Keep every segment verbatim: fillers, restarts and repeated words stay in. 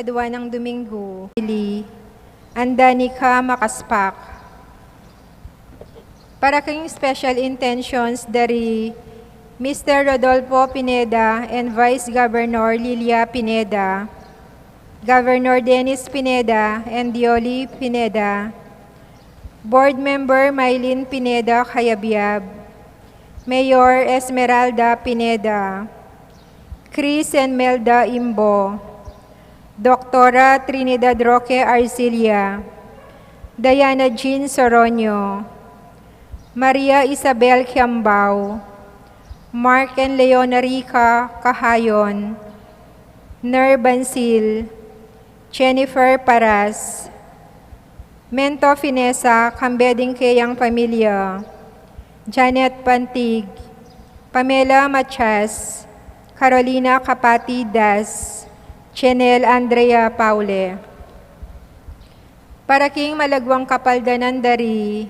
Edwan ng Domingo, Ili, Andanika Makaspak. Para king special intentions dari Mister Rodolfo Pineda and Vice Governor Lilia Pineda, Governor Dennis Pineda and Dioli Pineda, Board Member Mylene Pineda Cayabyab, Mayor Esmeralda Pineda, Chris and Melda Imbo, Doktora Trinidad Roque Arcilla, Diana Jean Soronio, Maria Isabel Kiambao, Mark and Leona Rica Cahayon, Ner Bansil, Jennifer Paras, Mento Finesa, kambe ding keyang pamilya, Janet Pantig, Pamela Matias, Carolina Kapati Das, Chenel Andrea Paule. Para king malagwang kapaldanan dari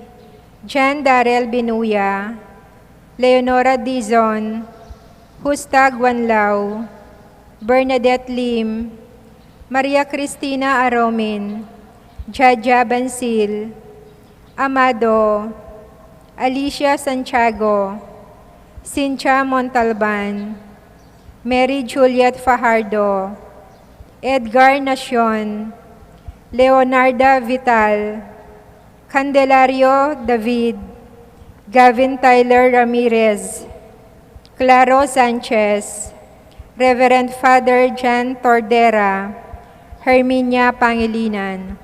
Jan Darrell Binuya, Leonora Dizon, Justa Guanlao, Bernadette Lim, Maria Cristina Aromin, Jaja Bansil, Amado, Alicia Santiago, Cynthia Montalban, Mary Juliet Fajardo, Edgar Nacion, Leonarda Vital, Candelario David, Gavin Tyler Ramirez, Claro Sanchez, Reverend Father Jan Tordera, Herminia Pangilinan.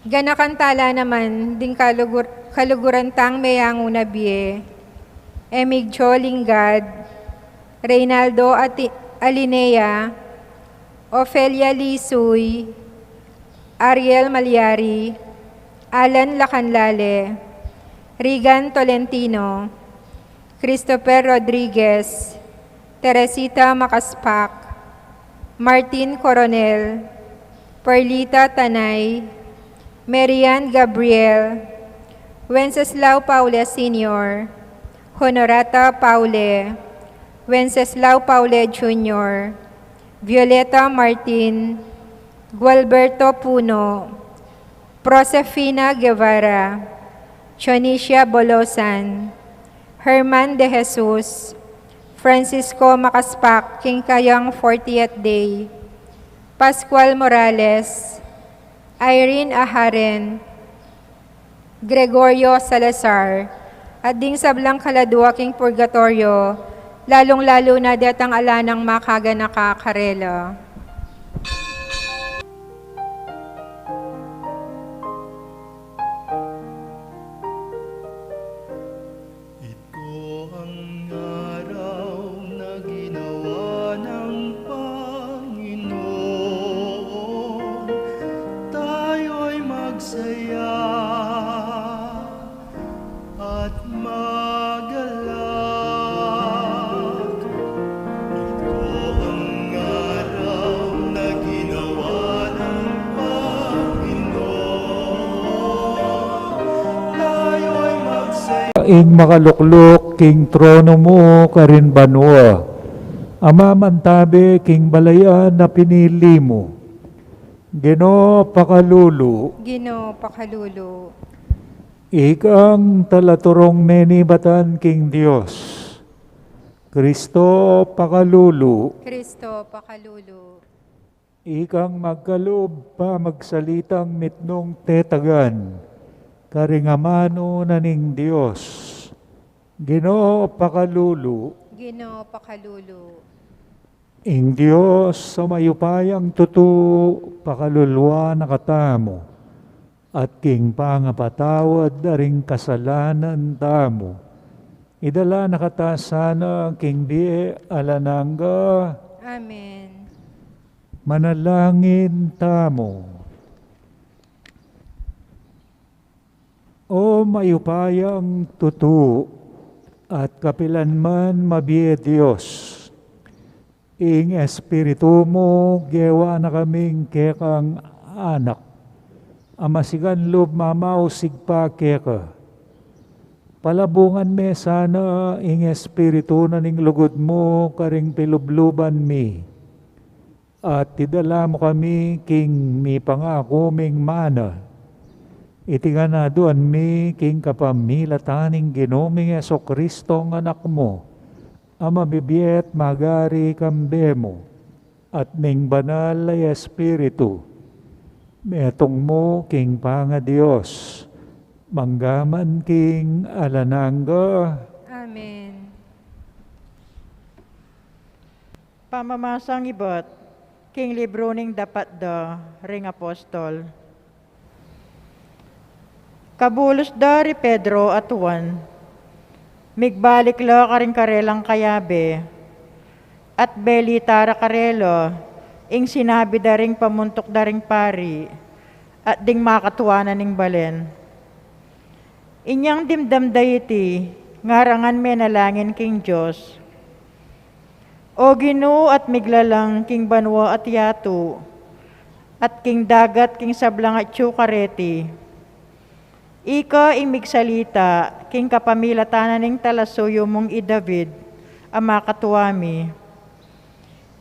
Ganakan tala naman ding kalugur-, kaluguran tang meyangu na bie, Emigdio Lingad, Reynaldo Ati-, Alinea, Ofelia Lisuy, Ariel Malyari, Alan Lacanlale, Regan Tolentino, Christopher Rodriguez, Teresita Makaspak, Martin Coronel, Perlita Tanay, Marian Gabriel, Wenceslao Paule Senior, Honorata Paule, Wenceslao Paule Junior, Violeta Martin, Gualberto Puno, Prosefina Guevara, Dionisia Bolosan, Herman de Jesus, Francisco Makaspak, king kayang fortieth day, Pascual Morales, Irene Aharen, Gregorio Salazar, at ding sablang kaladua king purgatoryo, lalung-lalu na detang ala nang makaganaka karela. Ito ang araw na ginawa ng Panginoon, tayo'y magsaya at magalak. Ito ang araw na ginawa ng Panginoon, tayo'y magsaya. Ing makalukluk king trono mu karin banua, a mamantabe king balayan a pinili mu. Ginu, pakalulu. Ginu, pakalulu. Ikang talaturung menibatan king Dios. Kristo, pakalulu. Kristo, pakalulu. Ikang magkalub pamagsalitang mitmung tetagan karing amanu na ning Dios. Ginu, pakalulu. Ginu, pakalulu. Ing Dios a mayupayang tutu pakaluluan na katamu, at king pangapatawad da ring kasalanan tamu, idala na kata sana king bie alang angga. Amen. Manalangin tamu. O mayupayang tutu at kapilanman mabie Dios, ing Espiritu mu gewa na kaming kekang anak a masigan lub mamausig pa keka. Palabungan me sana ing Espiritu na ning lugud mu karing pilubluban mi, At idala mu kami king mipangaku ming mana. Iti ngan aduan mi king kapamilatan ning Ginu ming Jesucristo, a Anak mu, a mabibie at magari kambe mu, at ning Banal a Espiritu, metung mu king pangaDios, mangga man king alang angga. Amen. Pamamasang ibat king libru ning Dapat da ring Apostol. Kabulus da ri Pedro at Juan, migbalik la karing karelang kayabe, at belita ra karela ing sinabi da ring pamuntuk da ring pari at ding makatuanan ning balen. Inyang dimdam da iti, ngara ngan menalangin king Dios. O Ginu, at miglalang king banua at yatu, at king dagat king sablang atyu kareti, ika ing migsalita king kapamilatan na ning talasuyu mung i David a makatua mi.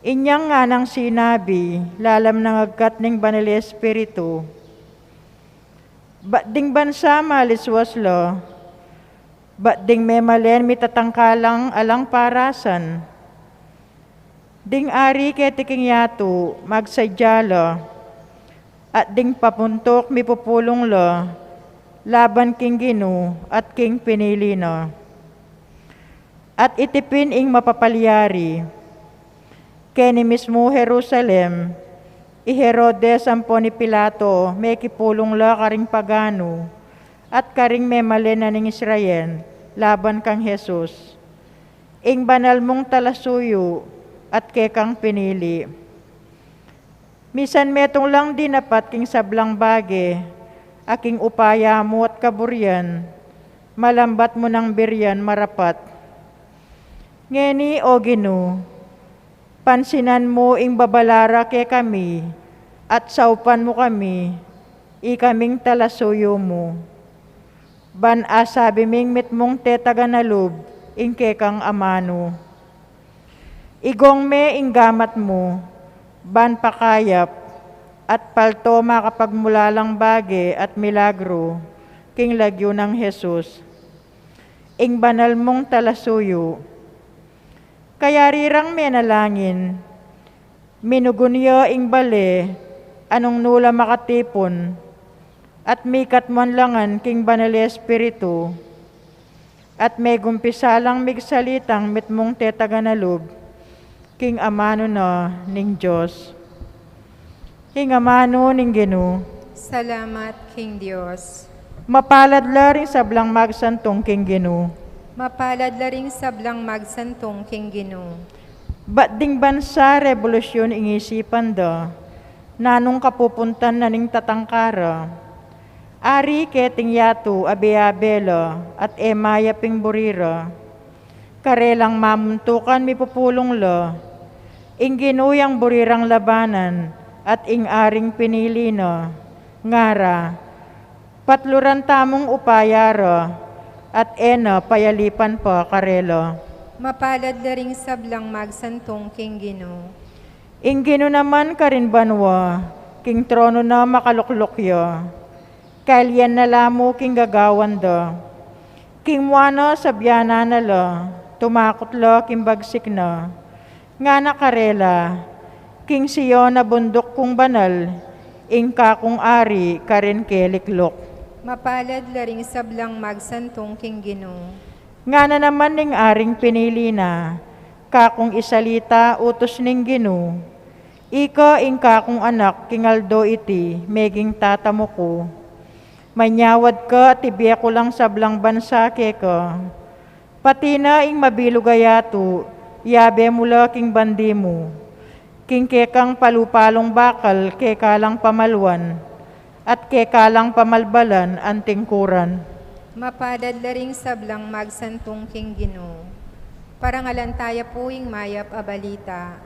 Inyang nganang sinabi lalam nang agkat ning Banal Espiritu, bat ding bansa maliswas la, bat ding memalen mitatangkalang alang parasan. Ding ari keti king yatu magsadya la, at ding pamuntuk mipupulung la laban king Ginu at king pinili na. At iti pin ing mapapalyari. Keni mismu Jerusalem, i Herodes ampon i Pilato mekipulung la karing pagano at karing memalen na ning Israel laban kang Jesus, ing banal mung talasuyu at kekang pinili. Misan metung lang dinapat king sablang bage a king upaya mu at kaburian, malambat mu nang birian marapat. Ngeni, O Ginu, pansinan mu ing babala ra kekami, at saupan mu kami, ikaming talasuyu mu. Ban asabi ming mitmung tetagan a lub ing kekang amanu. Igong me ing gamat mu, ban pakayap, at palto makapagmulalang bage at milagru king lagyu nang Jesus, ing banal mung talasuyu. Kayari rang menalangin, minugun ya ing bale a nung nu la makatipun, at mikatmuan la ngan king Banal Espiritu, at megumpisa lang migsalitang mitmung tetagan a lub king amanu na ning Dios. Ing amanu ning Ginu. Salamat king Dios. Mapalad la ring sablang magsantung king Ginu. Mapalad la ring sablang magsantung king Ginu. Bat ding bansa rebolusyun ing isipan da, nanung kapupuntan na ning tatangka ra. Ari keting yatu abe-abe la at e mayap ing buri ra. Karelang mamuntukan mipupulung la, ing Ginu yang buri rang labanan at ing aring pinili na. Ngara, patluran tamung upaya ra, at e na payalipan pa karela. Mapalad la ring sablang magsantung king Ginu. Ing Ginu naman karin banua, king tronu na makalukluk ya. Kailian na la mu king gagawan da. King mua na sabianan na la, tumakut la king bagsik na. Ngana karela, king Sion a bunduk kung banal, ing kakung Ari karin kelikluk. Mapalad la ring sablang magsantung king Ginu. Ngana naman ning aring pinili na, kakung isalita utus ning Ginu. Ika ing kakung anak king aldo iti meging tatamu ku. Manyawad ka at ibie ku lang sablang bansa keka. Pati na ing mabilug a yatu, yabe mu la king bandi mu. King kekang palu-palung bakal keka lang pamaluan, at keka lang pamalbalan anting kuran. Mapalad la ring sablang magsantung king Ginu. Parangalan taya pu ing mayap a balita.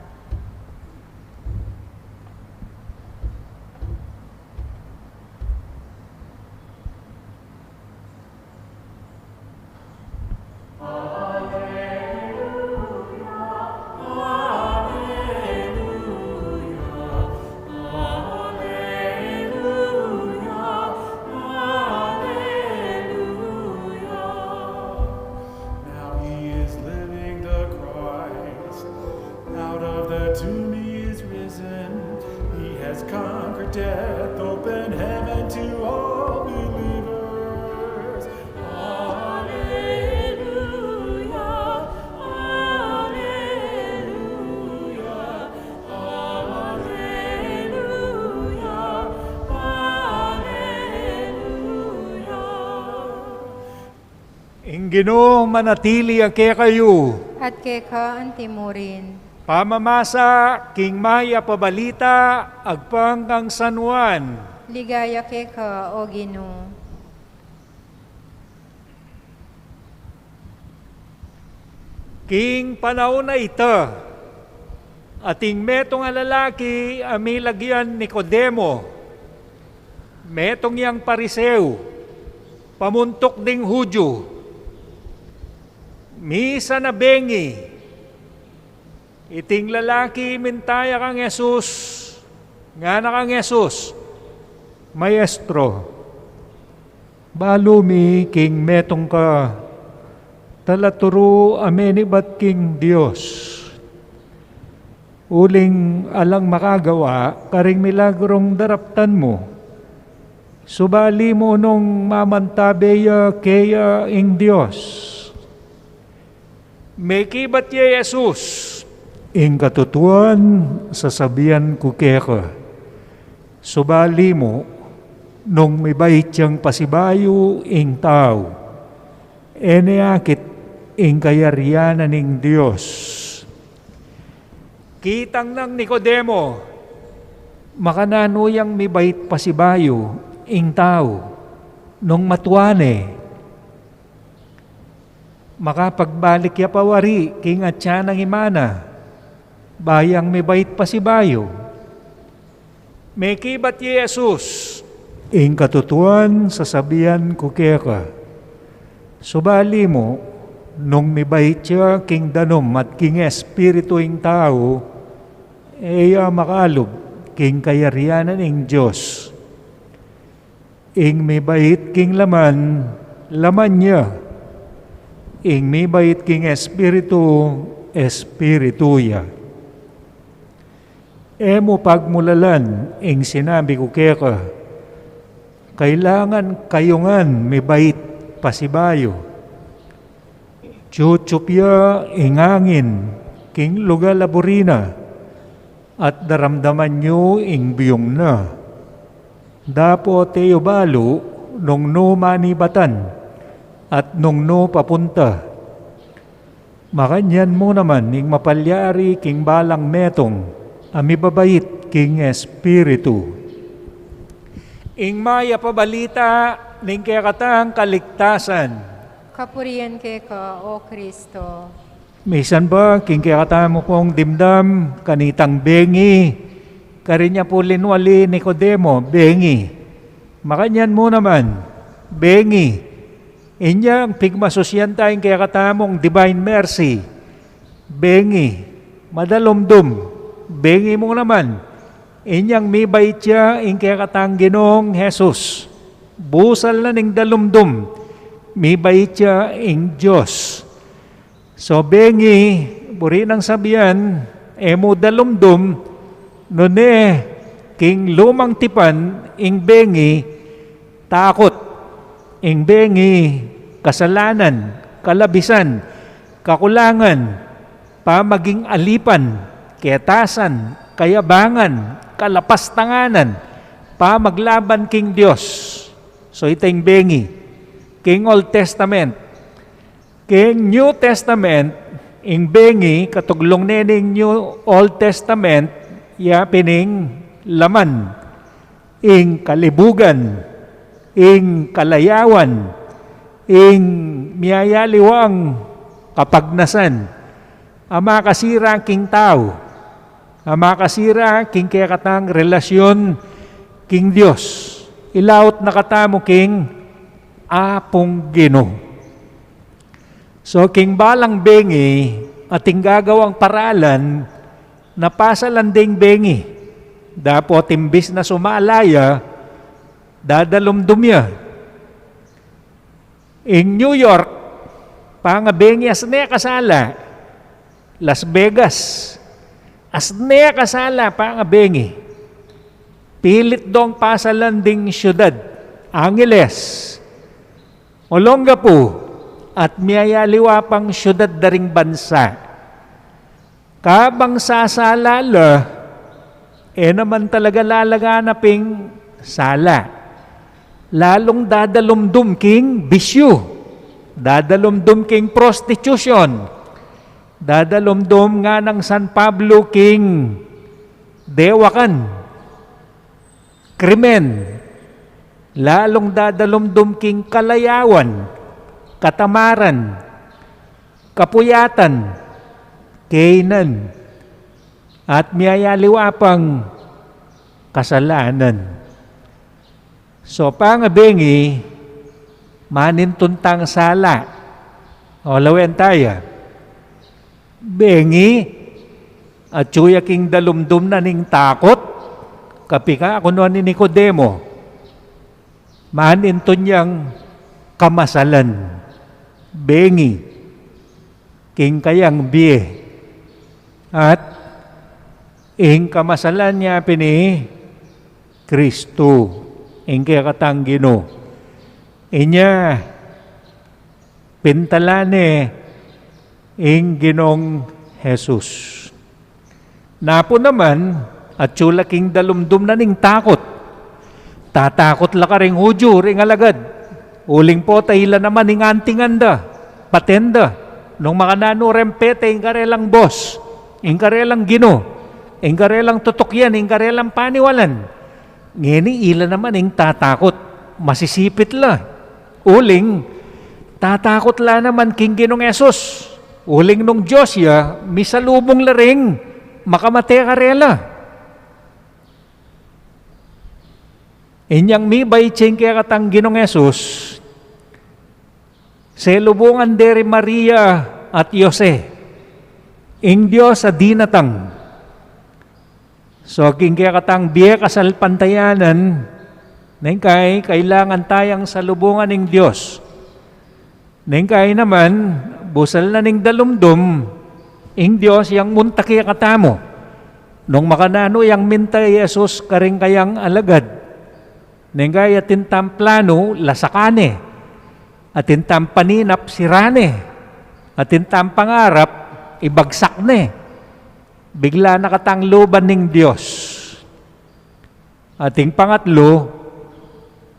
Ginu manatili ya kekayu. At keka antimurin. Pamamasa king Mayap a Balita agpang kang San Juan. Ligaya keka, O Ginu. King panaun a ita, ating metung a lalaki a milagyan Nicodemo, metung yang Pariseo, pamuntuk ding Judio. Misan a bengi, iting lalaki minta ya kang Jesus, ngana kang Jesus, Maestro, balu mi king metung ka talaturu a menibat king Dios. Uling alang makagawa karing milagrung daraptan mu, subali mu nung mamantabe ya keya ing Dios. Mekibat ya Jesus, ing katutuan sasabian ku keka, subali mu nung mibait yang pasibayu ing tau, e ne akit ing kayarian ning Dios. Kitang nang Nicodemo, makananu yang mibait pasibayu ing tau nung matua ne? Makapagbalik ya pa wari king atyan nang ima na, ba yang mibait pasibayu? Mekibat i Jesus, ing katutuan sasabian ku keka, subali mu nung mibait ya king danum at king espiritu ing tau, e ya makalub king kayarian ning Dios. Ing mibait king laman, laman ya. Ing mibait king espiritu, espiritu ya. E mu pagmulalan ing sinabi ku keka, kailangan kayu ngan mibait pasibayu. Tsutsupya ing angin king lugal a buri na, at daramdaman yu ing biyung na. Dapot e yu balu nung nu manibatan at nung nu papunta. Makanyan mu naman ing mapalyari king balang metung a mibabait king espiritu. Ing mayap a balita ning kekatang kaligtasan. Kapurian keka, O Kristo. Misan ba king kekatamu pung dimdam kanitang bengi, karin ya pu linwali Nicodemo, bengi. Makanyan mu naman, bengi. Inyang pigmasusyan ta ing kekatamung Divine Mercy, bengi. Madalumdum, bengi mu naman. Inyang mibait ya ing kekatang Ginung Jesus, busal na ning dalumdum, mibait ya ing Dios. So, bengi, buri nang sabian, e mu dalumdum, nune king lumang tipan ing bengi, takut, ing bengi, kasalanan, kalabisan, kakulangan, pamaging alipan, ketasan, kayabangan, kalapastanganan, pamaglaban king Dios. So, ita ing bengi. King Old Testament, king New Testament, ing bengi, katuglung ne ning New, Old Testament, ya pin ing laman, ing kalibugan, ing kalayawan, ing miyayaliwang kapagnasan, a makasira king tau, a makasira king kekatang relasyon king Dios. Ilaut na katamu king Apung Ginu. So, king balang bengi, ating gagawang paralan, na pasalan ding bengi. Dapot imbis na sumala ya, dadalumdum ya. Ing New York, pangabengi, asne kasala. Las Vegas, asne kasala, pangabengi. Pilit dong pasalan ding syudad, Angeles, Olongapo, at miyayaliwa pang syudad da ring bansa. Kabang sasala la, e naman talaga lalaganap ing sala. Lalung dadalumdum king bisyu. Dadalumdum king prostitution. Dadalumdum nganang San Pablo king dewakan, krimen, lalung dadalumdum king kalayawan, katamaran, kapuyatan, kainan, at miyayaliwa pang kasalanan. So, pangabengi, manintun tang sala. O, lawen taya. Bengi, atyu ya king dalumdum na ning takut, kapika kunu ni Nicodemo. Manintun yang kamasalan. Bengi, king kayang bie. At ing kamasalan ya pin i Kristu, ing kekatang Ginu. Inya, pintalan ne ing Ginung Jesus. Napu naman, atyu la king dalumdum na ning takut. Tatakut la karing Hudyu, ring alagad. Uling pota ila naman ing antingan da, paten da. Nung makananu reng pete ing karelang boss, ing karelang Ginu, ing karelang tutukyan, ing karelang paniwalan. Ngeni ila naman ing tatakut, masisipit la. Uling, tatakut la naman king Ginung Jesus. Uling nung Dios ya, misalubung la ring makamate karela. Inyang mibait ya ing kekatang Ginung Jesus, selubungan de ri Maria at Jose, ing Dios a dinatang. So, king kekatang bie kasalpantayanan, neng kai, kailangan tayang salubungan ing Dios. Neng kai naman, busal na ning dalumdum, ing Dios yang munta kekatamu. Nung makananu yang minta i Jesus karing kayang alagad. Neng kai atin tang planu, lasakan ne. Atin tang paninap, sira ne. Atin tang pangarap, ibagsak ne. Bigla na katang luban ning Dios. Ating pangatlu,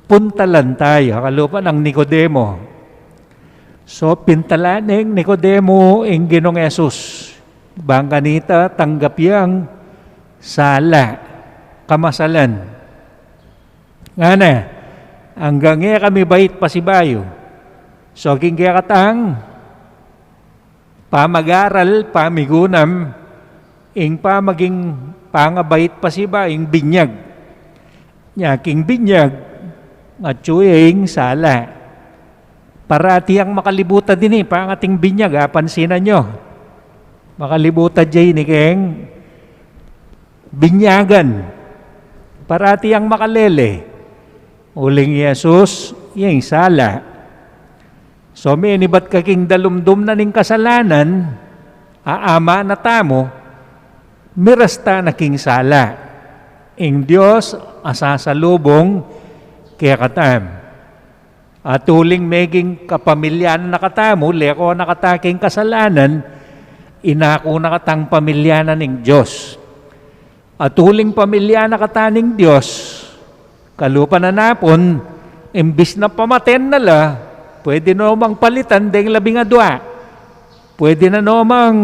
puntalan taya, kalupa nang Nicodemo. So, pintalan neng Nicodemo ing Ginung Jesus. Bang kanita tanggap yang sala, kamasalan. Ngana, anggang e ka mibait pasibayu. So, king kekatang pamagaral, pamigunam, ing pamaging pangabait pasibayu, ing binyag. Nya king binyag, atyu ya ing sala. Parati yang makalibutan ini, pangating binyag, apansinan yu. Makalibutan ya ini keng binyagan. Parati yang makalele. Uling Jesus, ya ing sala. So, menibat ka king dalumdum na ning kasalanan, aama na tamu, mirasta na king sala. Ing Dios a sasalubung kekatamu. At uling meging kapamilya na katamu, leko na kata king kasalanan, inaku na katang pamilya na ning Dios. At uling pamilya na kata ning Dios, kalupa na napun, imbis na pamaten na la, pwede no mang palitan deng labing adua. Pwede na no mang,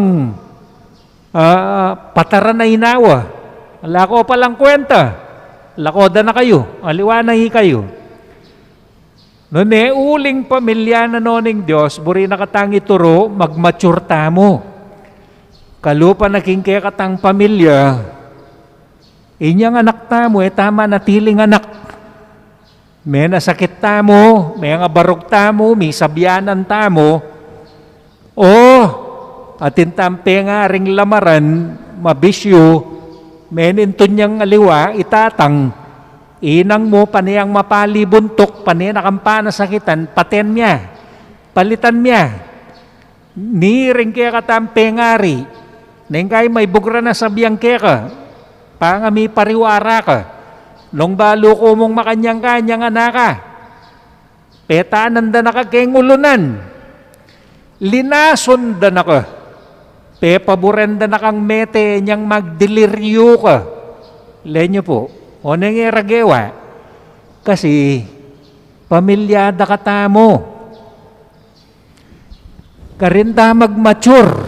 ah, pataran na inawa. Ala ko palang kwenta. Lako da na kayu. Aliwa na ikayu. Nune, uling pamilya na no ning Dios, buri na katang ituru, mag-mature tamu. Kalupa na king kekatang pamilya, inyang anak tamu, e ta manatiling anak. Menasakit tamu, mengabarug tamu, misabianan tamu, o, atin tang pengaring lamaran, mabisyu, menintun yang aliwa, itatang, inang mu, pane yang mapali buntuk, pane na kang panasakitan, paten mia, palitan mia. Niring keka tang pengari, neng kai maibugra na sabian keka, panga mipariwara ka, nung balu ku mung makanyan ka, inyang anak ka. Petanan da na ka keng ulunan. Linason da na ka. Pepaburen da na kang mete inyang magdeliryu ka. Lenyu pu, oneng e ra gewa. Kasi, pamilya da katamu. Karin ta magmature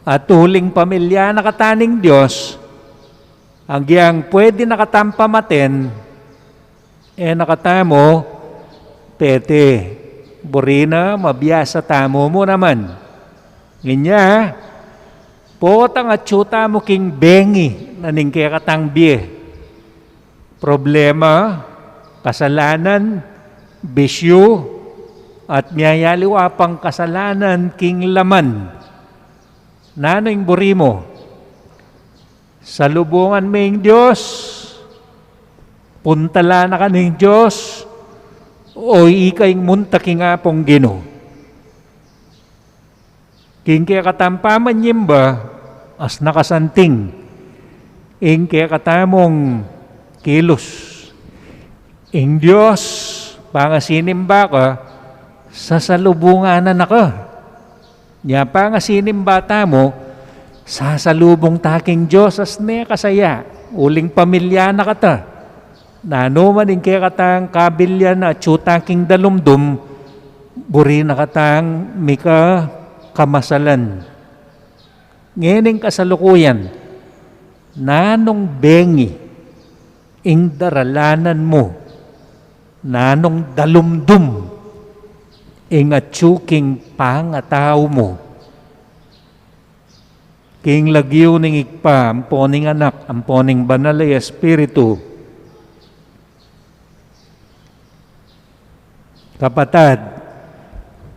at uling pamilya na kata ning Dios, agyang pwede na katang pamaten, e na katamu pete, buri na mabiasa tamu mu naman. Ngening, potang atyu tamu king bengi na ning kekatang bie. Problema, kasalanan, bisyu, at miyayaliwa pang kasalanan king laman. Nanu ing buri mu? Salubungan me ing Dios, puntalan na ka ning Dios, o ika ing munta king Apung Ginu? King kekatang pamanyimba, as nakasanting ing kekatamung kilus. Ing Dios, pangasinimba ka, sasalubungan na ka. Nya pangasinimba tamu, sasalubung ta king Dios as ne kasaya, uling pamilya na kata. Nanu man ing kekatang kabilyan atyu ta king dalumdum, buri na katang mika kamasalan. Ngening kasalukuyan, nanung bengi ing daralanan mu, nanung dalumdum ing atyu king pangatau mu. King lagyu ning Ibpa, ampo ning Anak, ampo ning Banal a Espiritu. Kapatad,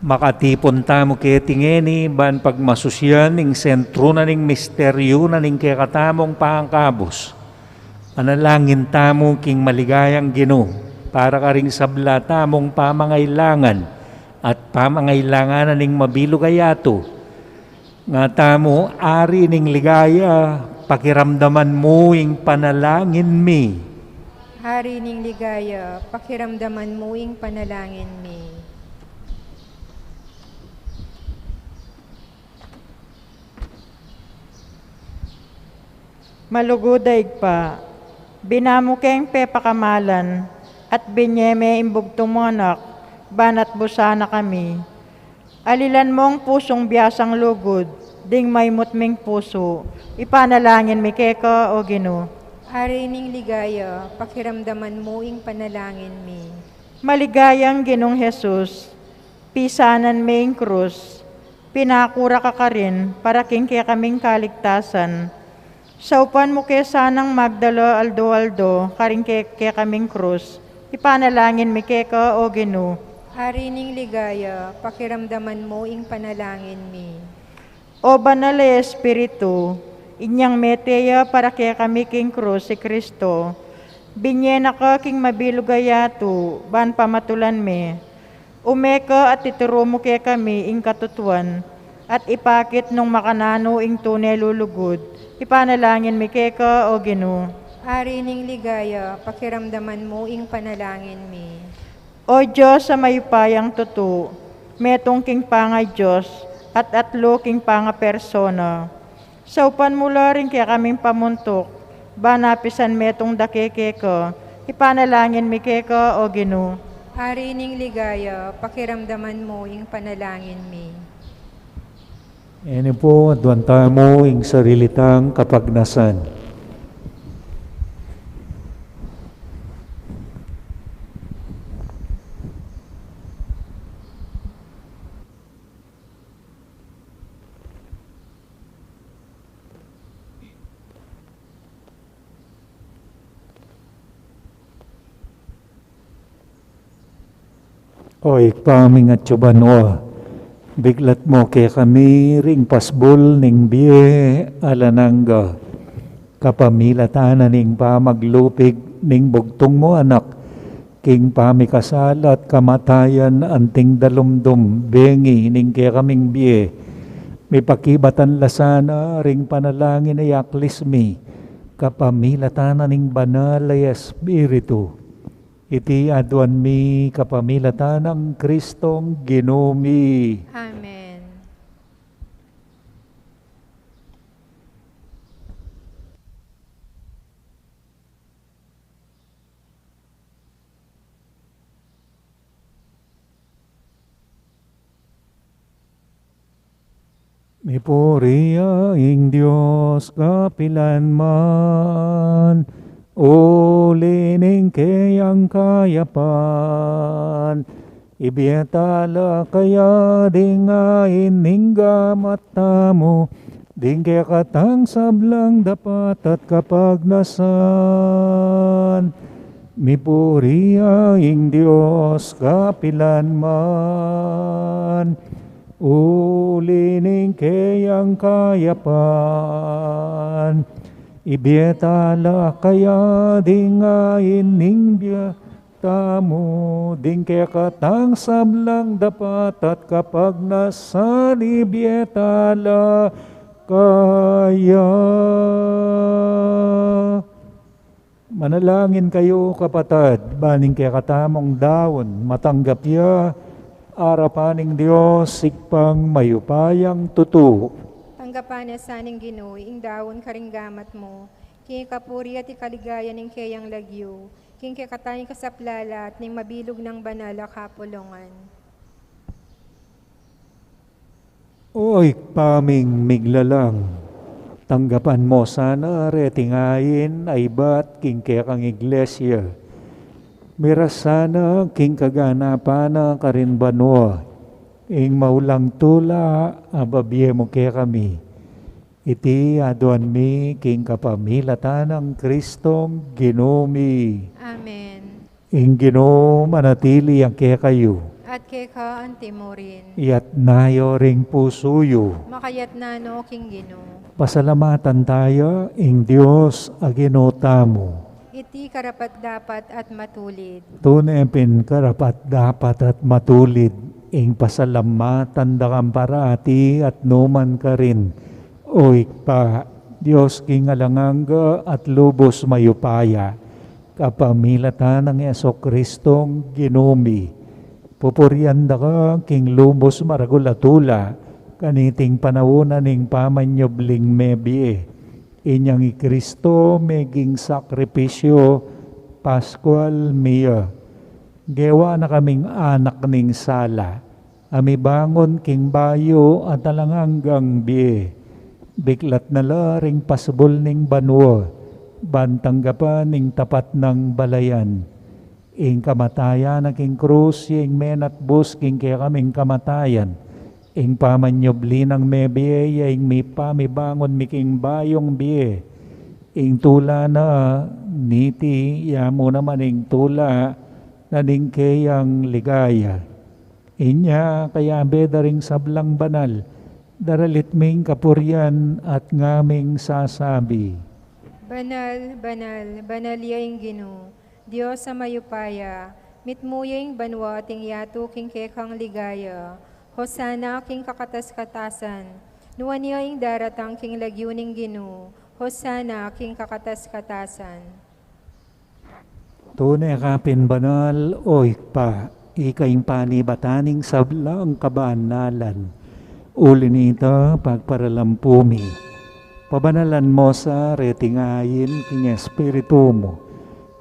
makatipun tamu keti ngeni ban pagmasusyan ing sentru na ning misteryu na ning kekatamung pangakabus. Manalangin tamu king maligayang Ginu para karing sabla tamung pamangailangan at pamangailangan na ning mabilug a yatu. Nga tamu, Ari ning ligaya, pakiramdaman mu ing panalangin mi. Ari ning ligaya, pakiramdaman mu ing panalangin mi. Malugud a Ibpa, bina mu keng pepakamalan at binye me ing bugtung mung Anak, ban atbusan na kami. Alilan mung pusung biasang lugud, ding maimut ming pusu, ipanalangin mi keka, O Ginu. Ari ning ligaya, pakiramdaman mu ing panalangin mi. Maligayang Ginung Jesus, pisanan me ing krus, pinakura ka karin para king kekaming kaligtasan. Saupan mu ke sanang magdala aldo-aldo karing ke-, kekaming krus, ipanalangin mi keka, O Ginu. Ari ning ligaya, pakiramdaman mu ing panalangin mi. O Banal a Espiritu, inyang mete ya para kekami king krus i Kristo, binye na ka king mabilug a yatu, ban pamatulan me. Ume ka at ituru mu kekami ing katutuan, at ipakit nung makananu ing tune lulugud, ipanalangin mi keka, O Ginu. Ari ning ligaya, pakiramdaman mu ing panalangin mi. O Dios a mayupayang tutu, metung king pangaDios, at atlu king pangapersona. Saupan mu la ring kekaming pamuntuk, ban apisan metung dake keka, ipanalangin mi keka, O Ginu. Ari ning ligaya, pakiramdaman mu ing panalangin mi. Ini pu, aduan tamu ing sarili tang kapagnasan. O Ibpa ming atsu banua, biglat mu kekami ring pasbul ning bie alang angga. Kapamilatan na ning pamaglupig ning bugtung mung Anak, king pamikasala at kamatayan anting dalumdum bengi ning kekaming bie. Mipakibatan la sana ring panalangin a yaklis mi, kapamilatan na ning Banal a Espiritu. Iti aduan mi kapamilatan nang Kristong Ginu mi. Amen. Mipuri ya ing Dios kapilan man, uli ning keyang kayapan. Ibie tala kaya ding ain ning gamat tamu, ding kekatang sablang dapat at kapagnasan. Mipuri ya ing Dios kapilan man, uli ning keyang kayapan. Ibie tala kaya ding ain ning bie tamu, ding kekatang sablang dapat at kapagnasan. Ibie tala kaya. Manalangin kayu, kapatad, ban ing kekatamung daun matanggap ya arapan ning Dios Ibpang mayupayang tutu. Tanggapan na sa ning Ginu ing daun karing gamat mu, king kapurian at kaligayan ning keyang lagyu, king kekatang kasaplalan at ning mabilug nang banal a kapulungan. O Ibpa ming miglalang, tanggapan mu sana reting ain a ibat king kekang iglesia. Miras sana king kaganapan na karin banua ing maulang tula a babie mu kekami. Iti aduan mi king kapamilatan nang Kristong Ginu mi. Amen. Ing Ginu manatili ya kekayu. At keka antimurin. Iyatas yu ring pusu yu. Makayatas no king Ginu. Pasalamatan taya ing Dios a Ginu tamu. Iti karapat-dapat at matulid. Tune pin karapat-dapat at matulid ing pasalamatan da kang parati at numan karin, O Ibpa, Dios king alang angga at lubus mayupaya, kapamilatan nang Jesucristong Ginu mi. Pupurian da ka king lubus maragul a tula, kaniting panaun na ning pamanyubling mebie. Inyang i Kristo meging sakripisyu paskual mi ya. Gewa na kaming anak ning sala a mibangun king bayu at alang anggang bie. Biklat na la ring pasbul ning banua, ban tanggapan ing tapat nang balayan. Ing kamatayan na king krus, ya ing menatbus king kekaming kamatayan. Ing pamanyubli nang mebie, ya ing mipamibangun mi king bayung bie. Ing tula na niti, ya mu naman ing tula na ning keyang ligaya. Inya kayabe da ring sablang banal, daralit ming kapurian at ngaming sasabi. Banal, banal, banal ya ing Ginu, Dios a mayupaya, mitmu ya ing banua at ing yatu king kekang ligaya. Hosana king kakatas-katasan. Nuan ya ing daratang king lagyu ning Ginu. Hosana king kakatas-katasan. Tune ka pin banal, O Ibpa, ika ing panibatan ning sablang kabanalan. Uli nita, pagparalampu mi, pabanalan mu sa reting ain king Espiritu mu,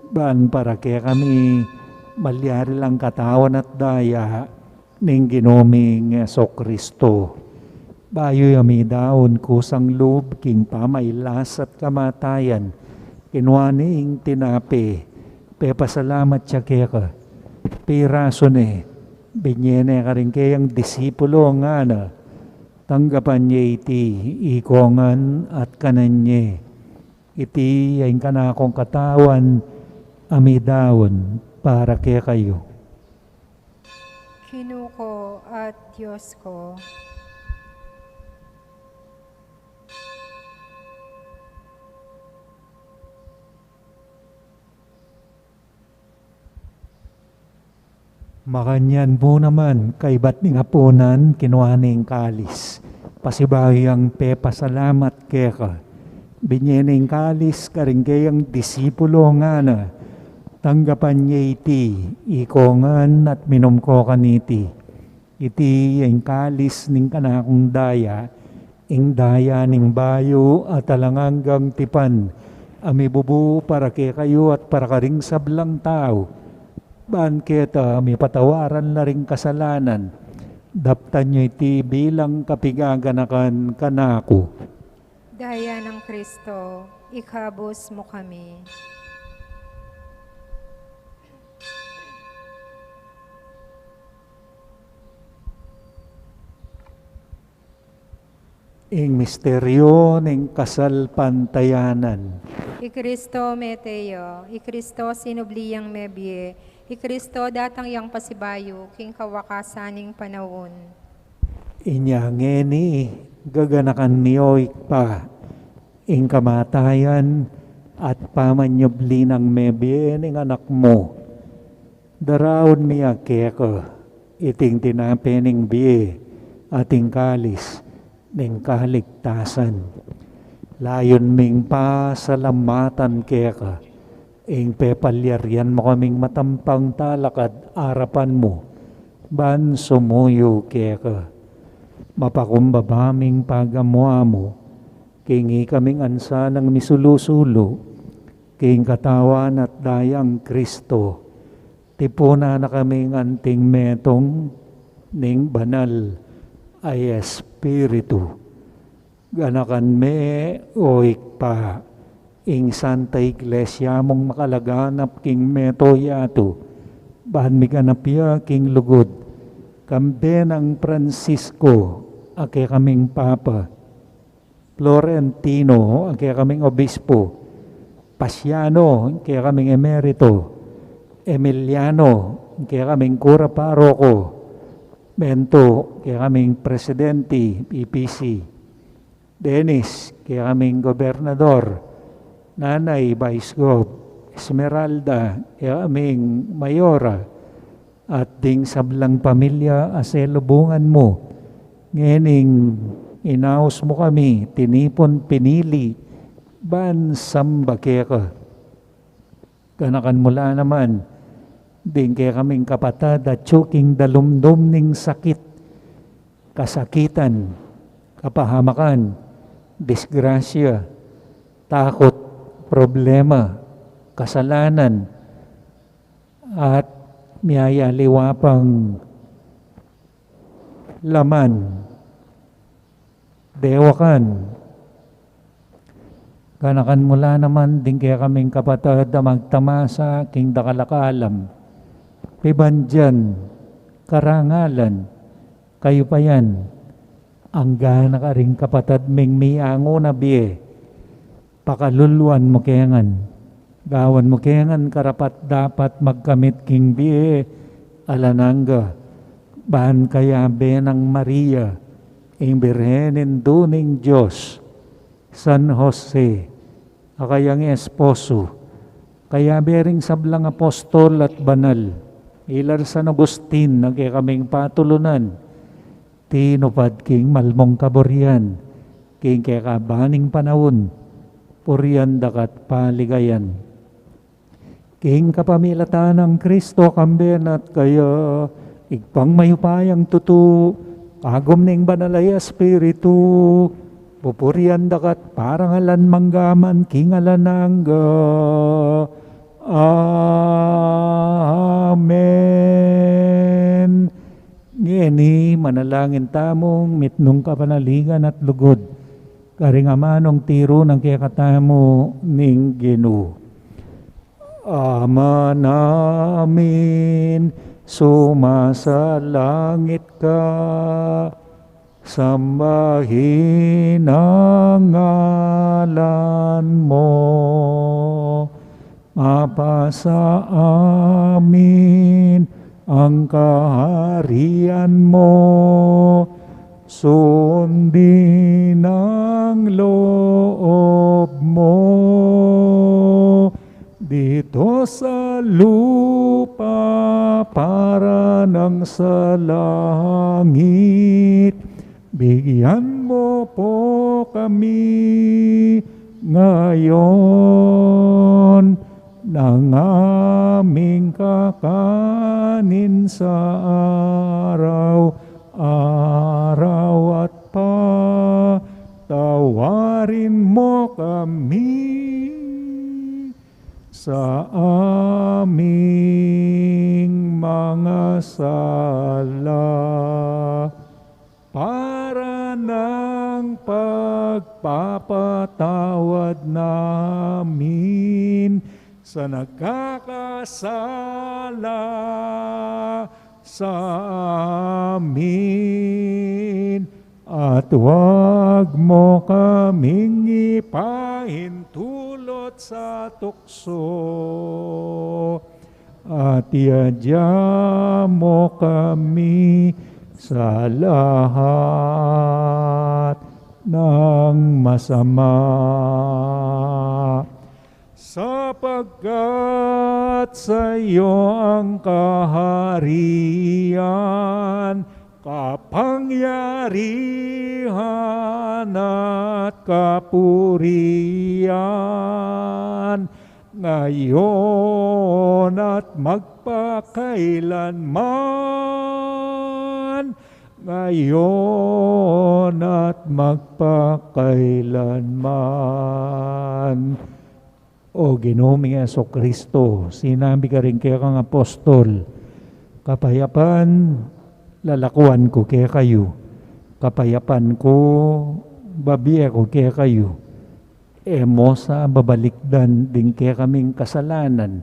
ban para kekami malyari lang katawan at daya ning Ginu ming Jesucristo. Bayu ya midaun kusang lub king pamailas at kamatayan, kinua ne ing tinape, pepasalamat ya keka, pirasu ne, binie ne karing keyang disipulu, ngana, tanggapan ye iti ikongan at kanan ye. Iti ya ing kanakung katawan a midaun para kekayu. Ginu ku at Dios ku. Makanyan mu naman, kaibat ning apunan, kinua ne ing kalis. Pasibayu yang pepasalamat keka, binie ne ing kalis karing keyang disipulu, ngana, tanggapan ye iti ikongan at minum ko kaniti. Iti ing kalis ning kanakung daya, ing daya ning bayu at alang anggang tipan, a mibubu para kekayu at para karing sablang tau, ban keta mipatawaran la ring kasalanan, Daptan yu iti bilang kapigaganakan kanaku. Daya nang Kristo, ikabus mu kami. Ing misteryo ning kasalpantayanan. I Kristo mete ya, i Kristo sinubli yang mebie, i Kristo datang yang pasibayu king kawakasan ning panaun. Inya ngeni, gaganakan mi, o Ibpa, ing kamatayan at pamanyubli nang mebie ning Anak mu. Daraun mi ya keka iting tinape ning bie at ing kalis ning kaligtasan. Layun ming pasalamatan keka ing pepalyarian mu kaming matampang talakad arapan mu ban sumuyu keka. Mapakumbaba ming pagamu-amu king ikaming ansanang misulu-sulu king Katawan at Dayang Kristo. Tipunan na kaming anting metung ning Banal a Espiritu. Ganakan me, o Ibpa, ing Santa Iglesia mung makalaganap king mabilug a yatu, ban miganap ya king lugud, kambe nang Francisco a kekaming Papa, Florentino a kekaming Obispo, Pasiano a kekaming Emerito, Emiliano a kekaming Kura Paroko, Bento a kekaming Presidente, P P C, Dennis a kekaming Gobernador, Nanay Vice Gov, Esmeralda a kekaming Mayora, at ding sablang pamilya a selubungan mu. Ngening inaus mu kami, tinipun, pinili ban samba keka. Ganakan mu la naman ding kekaming kapatad a atyu king dalumdum ning sakit, kasakitan, kapahamakan, disgrasya, takut, problema, kasalanan, at miyayaliwa pang laman, dewakan. Ganakan mu la naman ding kekaming kapatad a magtamasa king dakal a kalam, pibandian, karangalan, kayupayan, angga na karing kapatad ming miangu na bie. Pakaluluan mu ke ngan, gawan mu ke ngan karapat-dapat magkamit king bie alang angga, ban kayabe nang Maria, ing Birhen Indu ning Dios, San Jose a kayang esposo, kayabe ring sablang apostol at banal, ila San Agustin a kekaming patulunan, tinupad king malmung kaburian king kekaba ning panaun, purian da ka at paligayan. King kapamilatan nang Kristo, kambe na at kaya, Ibpang mayupayang tutu, kagum ning Banal a Espiritu, pupurian da ka at parangalan mangga man king alang angga. Amen. Ngeni manalangin tamung mitmung kapanaligan at lugud karing amanung tiru nang kekatamu ning Ginu. Ama namin, sumasalangit ka, sambahin ang ngalan mo. Mapasa amin ang kaharian mo, sundin ang loob mo dito sa lupa para nang sa langit. Bigyan mo po kami ngayon ng aming kakanin sa araw-araw at patawarin mo kami sa aming mga sala, para ng pagpapatawad namin sa nagkakasala sa amin, at huwag mo kaming ipahintulot sa tukso, at iadya mo kami sa lahat ng masama. Sapagkat sa iyo ang kaharian, kapangyarihan at kapurian, ngayon at magpakailanman, ngayon at magpakailanman. O Ginu ming Jesucristo, sinabi ka ring kekang apostol, kapayapan lalakuan ku kekayu, kapayapan ku babie ku kekayu. E mo sa babalikdan ding kekaming kasalanan,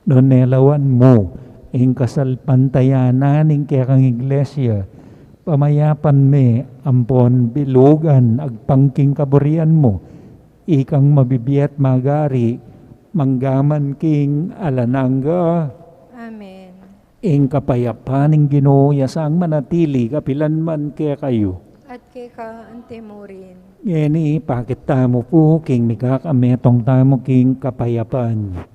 nune lawan mu ing kasalpantayanan ning kekang Iglesia, pamayapan me ampon bilugan agpang king kaburian mu, ikang mabibie at magari, mangga man king alang angga. Amen. Ing kapayapan ning Ginu ya sang manatili kapilan man kekayu. At keka anti mu rin. Ngeni, pakit tamu pu king mikakametung tamu king kapayapan.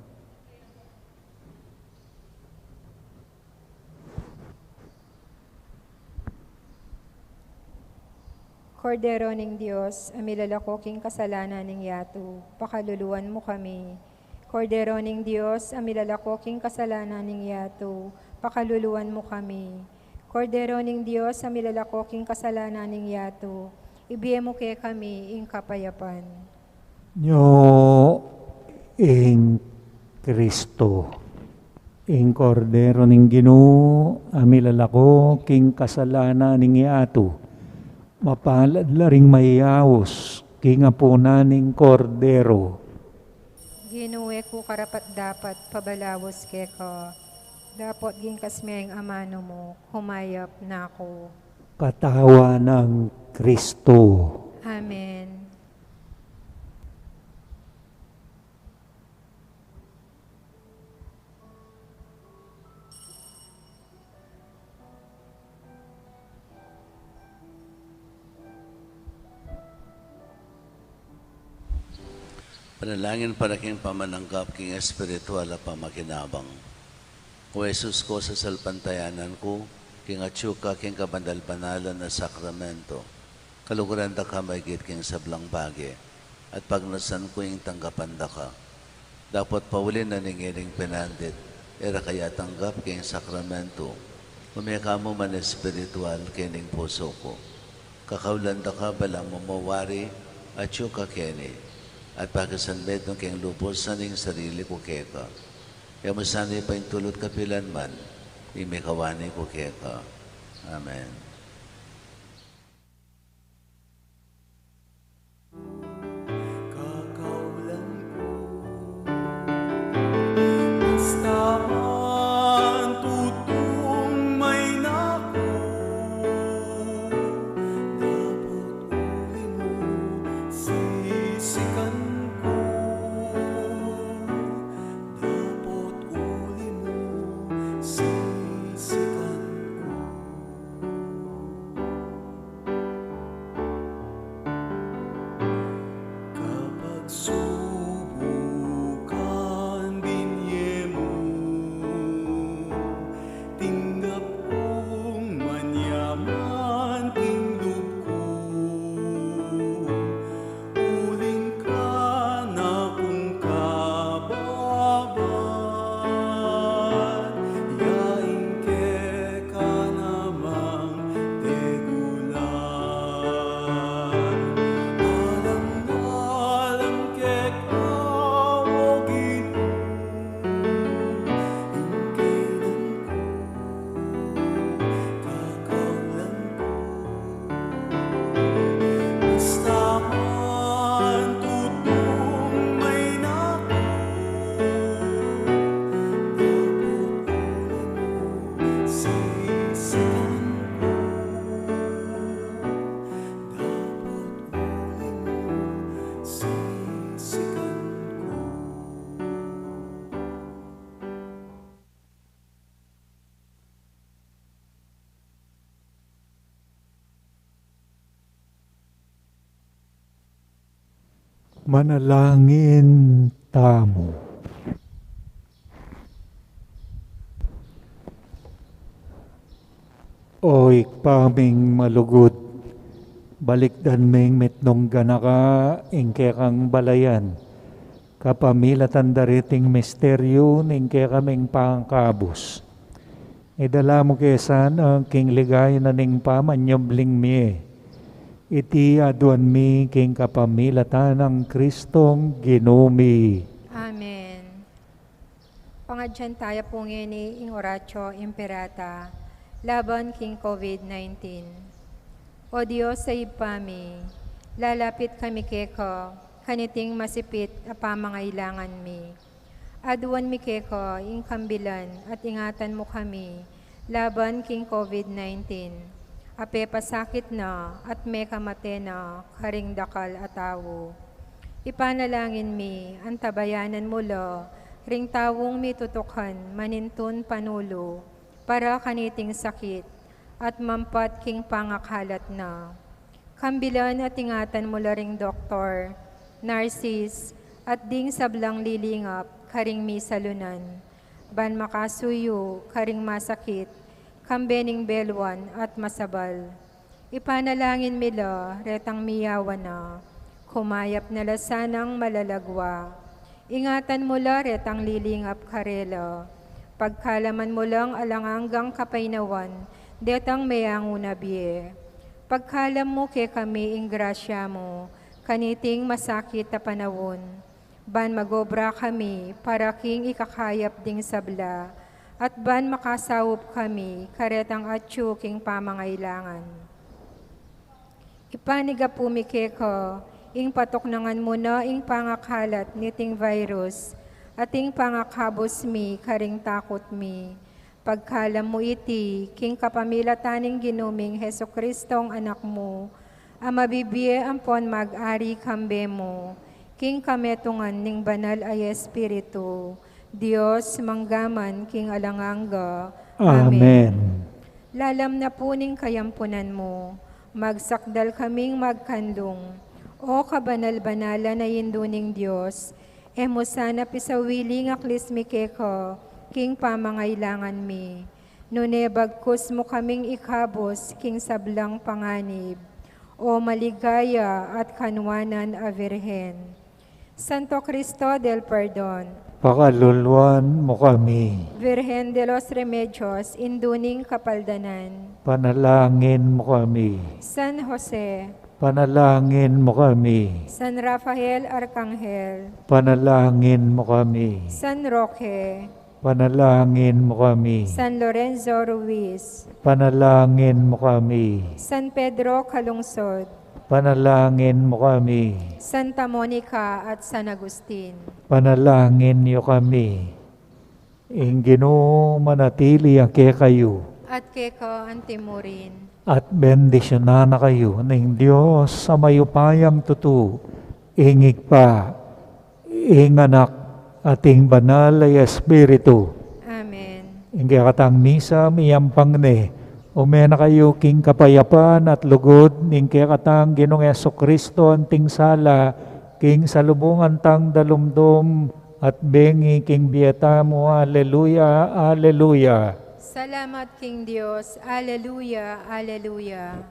Kordero ning Dios, a milalako king kasalanan ning yatu, pakaluluan mu kami. Kordero ning Dios, a milalako king kasalanan ning yatu, pakaluluan mu kami. Kordero ning Dios, a milalako king kasalanan ning yatu, ibie mu kekami ing kapayapan. Nyo ing Kristo, ing Kordero ning Ginu, a milalako king kasalanan ning yatu. Mapalad la ring mayaus king apunan ning Kordero. Ginu, e ku karapat-dapat pabalaus keka, dapot ginkas me ing amanu mu, humayap na ku. Katawan ng Kristo. Amen. Panalangin para king pamananggap king espiritual a pamakinabang. O Jesus ku, sasalpantayanan ku king atyu ka king kabanal-banalan a sakramento, kaluguran da ka maigit king sablang bage, at pagnasan ku ing tanggapan da ka. Dapot pauli na ning ining pinandit, e ra ka ya tanggap king sakramento, ume ka mu man espiritual kening pusu ku. Kakaulan da ka, balang mamawari, atyu ka keni, at pakisanmetung da king lubus ing sarili ku keka. E mu sana paintulut kapilan man ing mikawani ku keka. Amen. Kakaulan ku, basta man tutung mainaku, dapot uli mu sisikan ku, dapot uli mu sisikan ku. Manalangin tamu. O Ibpa ming malugud, balikdan ming mitmung ganaka ing kekang balayan kapamilatan da riting misteryu ning kekaming pangakabus. Idala mu ke sana king ligaya na ning pamanyubling mie. Iti aduan mi king kapamilatan nang Kristong Ginu mi. Amen. Pangadyan taya pu ngeni ing Oratio Imperata laban king COVID nineteen. O Dios a Ibpa mi, lalapit kami keka kaniting masipit a pamangailangan mi. Aduan mi keka ing kambilan at ingatan mu kami laban king COVID nineteen a pepasakit na at mekamate na karing dakal a tau. Ipanalangin mi, antabayanan mu la ring taung mitutukan manintun panulu para kaniting sakit at mampat king pangakalat na. Kambilan at ingatan mu la ring doktor, narsis, at ding sablang lilingap karing misalunan, ban makasuyu karing masakit, kambe ning beluan at masabal. Ipanalangin mi la retang miyawan na, kumayap na la sanang malalagwa. Ingatan mu la retang lilingap karela. Pagkalaman mu lang alang anggang kapaynawan detang meangu na bie. Pagkalam mu kekami ing grasya mu kaniting masakit a panaun, ban magobra kami para king ikakayap ding sabla, at ban makasaup kami karetang atyu king pamangailangan. Ipanigapu mi keka ing patuknangan mu na ing pangakalat niting virus at ing pangakabus mi karing takut mi. Pagkalam mu iti king kapamilatan ning Ginu ming Jesucristong Anak mu, a mabibie ampon mag-ari kambe mu king kametungan ning Banal a Espiritu, Dios, mangga man king alang angga. Amen. Amen. Lalam na pu ning kayampunan mu, magsakdal kaming magkanlung. O kabanal-banalan a Indu ning Dios, e mu sana pisawili ing aklis mi keka king pamangailangan mi, nune bagkus mu kaming ikabus king sablang panganib, O maligaya at kanwanan a Virgen. Santo Cristo del Perdon, pakaluluan mu kami. Virgen de los Remedios, Indu ning Kapaldanan, panalangin mu kami. San Jose, panalangin mu kami. San Rafael Arcangel, panalangin mu kami. San Roque, panalangin mu kami. San Lorenzo Ruiz, panalangin mu kami. San Pedro Calungsod, panalangin mu kami. Santa Monica at San Agustin, panalangin yu kami. Ing Ginu manatili ya kekayu. At keka antimurin. At bendisyunan na kayu ning Dios a mayupayang tutu, ing Ibpa, ing Anak, at ing Banal a Espiritu. Amen. Ing kekatang misa miyampang ne. Ume na kayu king kapayapan at lugud ning kekatang Ginung Jesucristo, anting sala king salubungan tang dalumdum at bengi king bie tamu. Aleluya, aleluya. Salamat king Dios. Aleluya, aleluya.